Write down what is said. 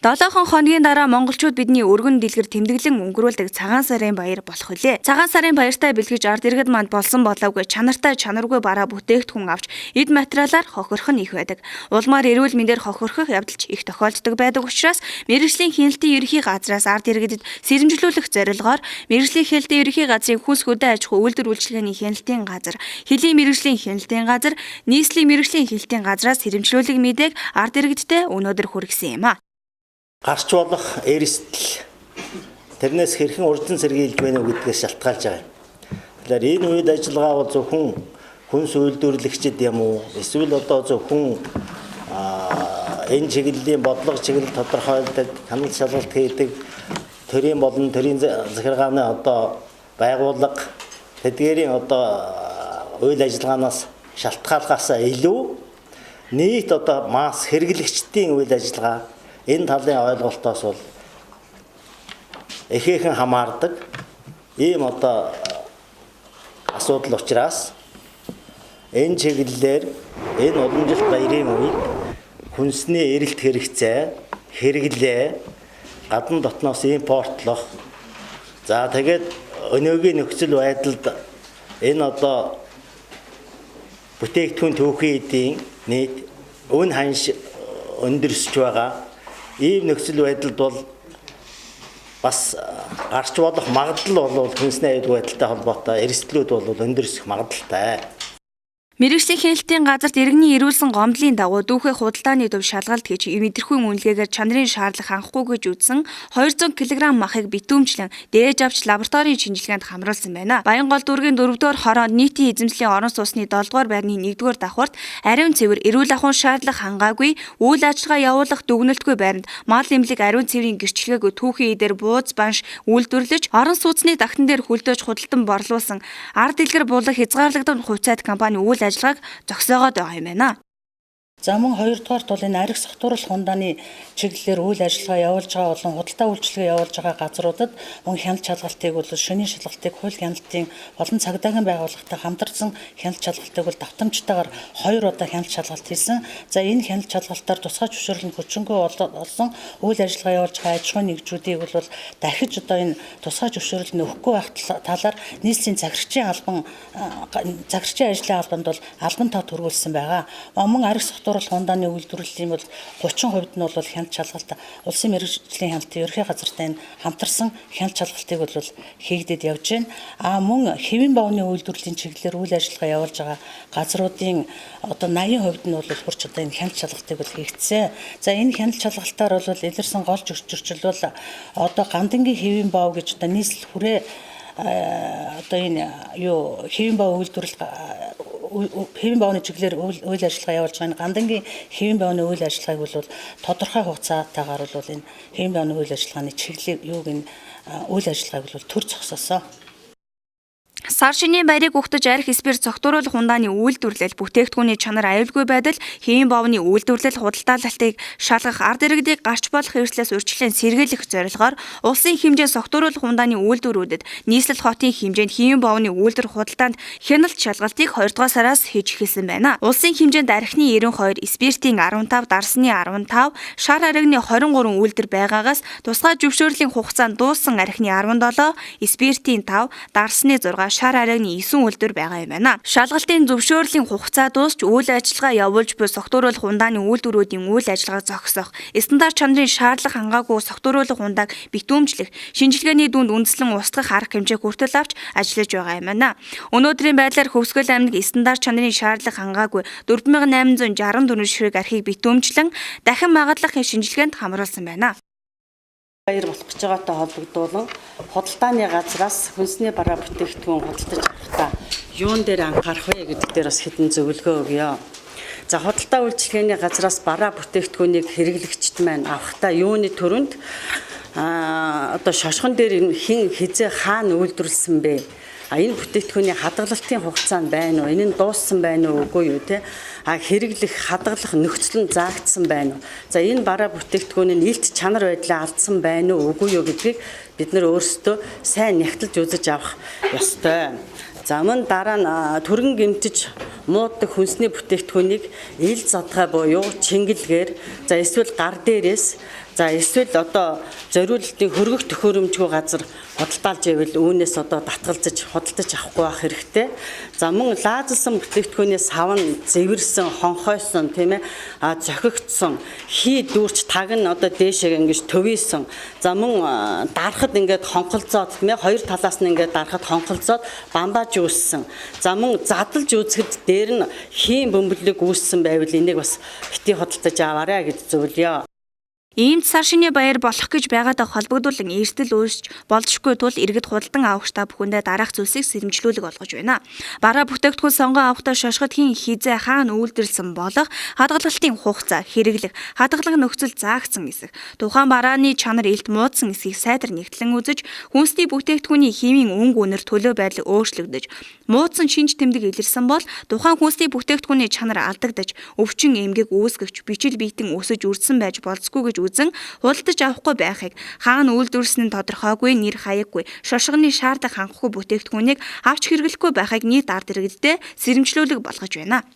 7 хоногийн дараа монголчууд бидний өргөн дэлгэр тэмдэглэн өнгөрүүлдэг цагаан сарын баяр болох үлээ. Цагаан сарын баяртай бэлгэж ард иргэд манд болсон болоогүй чанартай чанаргүй бараа бүтээгдэхүүн авч эд материалаар хохирох нь их байдаг. Улмаар эрүүл мэндээр хохирох явдалч их тохиолддог байдаг учраас мэргэжлийн хяналтын ерөнхий газраас ард иргэдэд сэрэмжлүүлэх зорилгоор мэргэжлийн хяналтын ерөнхий газрын хүнс хөдөө аж ахуй үйлдвэр үйлчилгээний хяналтын газар, хөлийн мэргэжлийн хяналтын газар, нийслэлийн мэргэжлийн хяналтын газраас сэрэмжлүүлэг мэдээг ард иргэдтэй өнөөдөр хүргэсэн юм а. Гарч болох эрсдэл тэрнээс хэрхэн урьдчилан сэргийлж байна уу гэдгээс шалтгаалж байгаа юм. Тэгэхээр энэ үед ажиллагаа бол зөвхөн хүнс үйлдвэрлэгчид юм уу? Эсвэл одоо зөвхөн энэ чиглэлийн бодлого чиглэл тодорхойлдог, хяналт шалгалт хийдэг төрийн болон төрийн захиргааны одоо байгууллага тэдгээрийн одоо үйл ажиллагаанаас шалтгааллахаасаа илүү нийт одоо масс хэрэглэгчдийн үйл ажиллагаа энэ талын ойлголтоос бол ихээхэн хамаардаг ийм одоо асуудал учраас энэ чиглэлээр энэ уламжлалт баярын үед хүнсний эрэлт хэрэгцээ, хэрэглээ, гадна дотноос импортлох, за тэгээд өнөөгийн нөхцөл байдалд энэ одоо бүтээгдэхүүн түүхийн эдийн нийт өн ханш өндөрсөж байгаа ийм нөхцөл байдалд бол бас гарч болох магадлал бол хүнсний аюулгүй байдалтай холбоотой эрсдлүүд бол өндөрсөх магадлалтай. Мэргэжлийн хяналтын газарт иргэний эрүүлсэн гомдлын дагуу дүүхээ худалдааны төв шалгалт хийж мэдрэхүйн үнэлгээгээр чанарын шаардлага хангахгүй гэж үзсэн 200 кг махыг битүүмжлэн дээж авч лабораторийн шинжилгээнд хамруулсан байна. Баянгол дүүргийн 4-р хороонд нийтийн эзэмшлийн орон сууцны 7-р байрны 1-р давхарт ариун цэвэр эрүүл ахуйн шаардлага хангаагүй үйл ажиллагаа явуулах дүгнэлтгүй байранд мал эмнэлэг ариун цэврийн гэрчлэгээгүй түүхийн эдээр бууз банш үйлдвэрлэж орон сууцны тагтан дээр хөлдөөж худалдан борлуулсан ард дэлгэр булаг хязгаарлагдсан хувьцаат компани үйл ажиллагааг зогсоогоод байгаа юм байна. За мөн хоёрдугаарт бол энэ арх согтууруулах хундааны чиглэлээр үйл ажиллагаа явуулж байгаа болон худалдаа үйлчилгээ явуулж байгаа газруудад мөн хяналт шалгалтыг бол шөнийн шалгалтыг хууль хяналтын болон цагдаагийн байгууллагатай хамтарсан хяналт шалгалтыг бол давтамжтайгаар 2 удаа хяналт шалгалт хийсэн. За энэ хяналт шалгалтаар тусгай зөвшөөрөл нь хүчингүй болсон үйл ажиллагаа явуулж байгаа аж ахуйн нэгжүүдийг бол дахиж одоо энэ тусгай зөвшөөрөл нь өгөхгүй байх талаар нийслэлийн захирагчийн албан захирагчийн ажлын албанд бол албан тоо төрүүлсэн байгаа. Мөн арх согтууруулах хундааны үйлдвэрлэлийн бол 30% нь бол хяналт шалгалт улсын мэргэжлийн хяналтын ерөнхий газартай энэ хамтарсан хяналт шалгалтыг бол хийгдээд явж байна. А мөн хэвийн бовны үйлдвэрлэлийн чиглэлээр үйл ажиллагаа явуулж байгаа газруудын одоо 80% нь бол хурц одоо энэ хяналт шалгалтыг бол хийгдсэн. За энэ хяналт шалгалтаар бол илэрсэн гол зөрчил бол одоо гандангийн хэвийн бов гэж одоо нийслэл хүрээ одоо энэ юу хэвийн бов үйлдвэрлэл хэвийн бовны чиглэлээр үйл ажиллагаа явуулж байгаа энэ гандангийн хэвийн бовны үйл ажиллагааг бол тодорхой хугацаатаагаар бол энэ хэвийн бовны үйл ажиллагааны чиглэлийг юуг энэ үйл ажиллагааг бол төр зогсоосон. Сар шинийн баярыг угтаж арх спирт цогтууруулах хундааны үйлдвэрлэл, бүтээгдэхүүний чанар аюулгүй байдал, хэвийн бовны үйлдвэрлэл худалдаалалтыг шалгах, ард иргэдийг гарч болох эрсдлээс урьдчилан сэргийлэх зорилгоор улсын хэмжээ согтууруулах хундааны үйлдвэрүүдэд нийслэл хотын хэмжээнд хэвийн бовны үйлдвэр худалдаанд хяналт шалгалтыг 2 дугаар сараас хийж эхэлсэн байна. Улсын хэмжээнд архины 92, спиртийн 15, дарсны 15, шар аригны 23 үйлдвэр байгаагаас тусгай зөвшөөрлийн хугацаанд дууссан архины 17, спиртийн 5, дарсны 6, шар аригны 9 үйлдвэр байгаа юм байна. Шалгалтын зөвшөөрлийн хугацаа дуусч үйл ажиллагаа явуулж буй согтууруулах хундааны үйлдвэрүүдийн үйл ажиллагааг зогсоох, стандарт чанарын шаардлага хангаагүй согтууруулах хундааг битүүмжлэх, шинжилгээний дүнд үндэслэн устгах арга хэмжээ хүртэл авч ажиллаж байгаа юм байна. Өнөөдрийн байдлаар Хөвсгөл аймаг стандарт чанарын шаардлага хангаагүй 4864 ширхэг архийг битүүмжлэн дахин магадлах шинжилгээнд хамруулсан байна. Баяр болох гэж байгаатай холбогдуулан худалдааны газраас хүнсний бараа бүтээгдэхүүн худалдаж авахдаа юун дээр анхаарах вэ гэдэг дээр бас хэдэн зөвлөгөө өгье. За худалдаа үйлчилгээний газраас бараа бүтээгдэхүүнийг хэрэглэгчд маань авахдаа юуны төрөнд одоо шошгон дээр хэн хизээ хаана үйлдвэрлэсэн бэ? А энэ бүтээгдэхүүний хадгалалтын хугацаа нь байна уу? Энэ нь дууссан байна уу үгүй юу те? А хэрэглэх, хадгалах нөхцөл нь заагдсан байна уу? За энэ бараа бүтээгдэхүүн нь илт чанар байдлаа алдсан байна уу үгүй юу гэдгийг бид нар өөрсдөө сайн нягтлж үзэж авах ёстой. За мөн дараа нь түргэн гэмтэж мууддаг хүнсний бүтээгдэхүүнийг ил задгай буюу чингэлгээр за эсвэл гар дээрээс За эсвэл одоо зориулалтын хөргөх төхөөрөмжгүй газар худалдаалж ивэл үүнээс одоо татгалзаж худалдаж авахгүй байх хэрэгтэй. За мөн лаазалсан бүтээгдэхүүний сав нь зэвэрсэн, хонхойсон тийм зохигдсон, хий дүүрч таг нь одоо дээшээ ингэж төвийсэн. За мөн дарахад ингээд хонхолцоод тийм хоёр талаас нь ингээд дарахад хонхолцоод бамбааж үүссэн. За мөн задалж үзэхэд дээр нь хийн бөмбөлөг үүссэн байвал энийг бас битгий худалдаж аваарай гэж зөвлөё. Ийм сар шинэ баяр болох гэж байгаатай холбогдуулан эрсдэл үүсч болзошгүй тул иргэд худалдан авахч та бүхэндээ дараах зүйлсийг сэрэмжлүүлэг олгож байна. Бараа бүтээгдэхүүн сонгон авахдаа шошгод хэн хэзээ хаана үйлдвэрлэсэн болох, хадгалалтын хугацаа, хэрэглэх, хадгалах нөхцөл заагдсан эсэх, тухайн барааны чанар илт муудсан эсхийг сайтар нэгтлэн үзэж, хүнсний бүтээгдэхүүний химийн өнгө үнэр төлөө байдал өөрчлөгдөж, муудсан шинж тэмдэг илэрсэн бол тухайн хүнсний бүтээгдэхүүний чанар алдагдаж, өвчин эмгэг үүсгэгч бичил биетэн өсөж үрдсэн байж болзгүй гэж үзэн худалдаж авахгүй байхыг, хаана үйлдвэрлэсэн нь тодорхойгүй, нэр хаяггүй, шошгоны шаардлага хангахгүй бүтээгдэхүүнийг авч хэрэглэхгүй байхыг нийт ард иргэддээ сэрэмжлүүлэг болгож байна.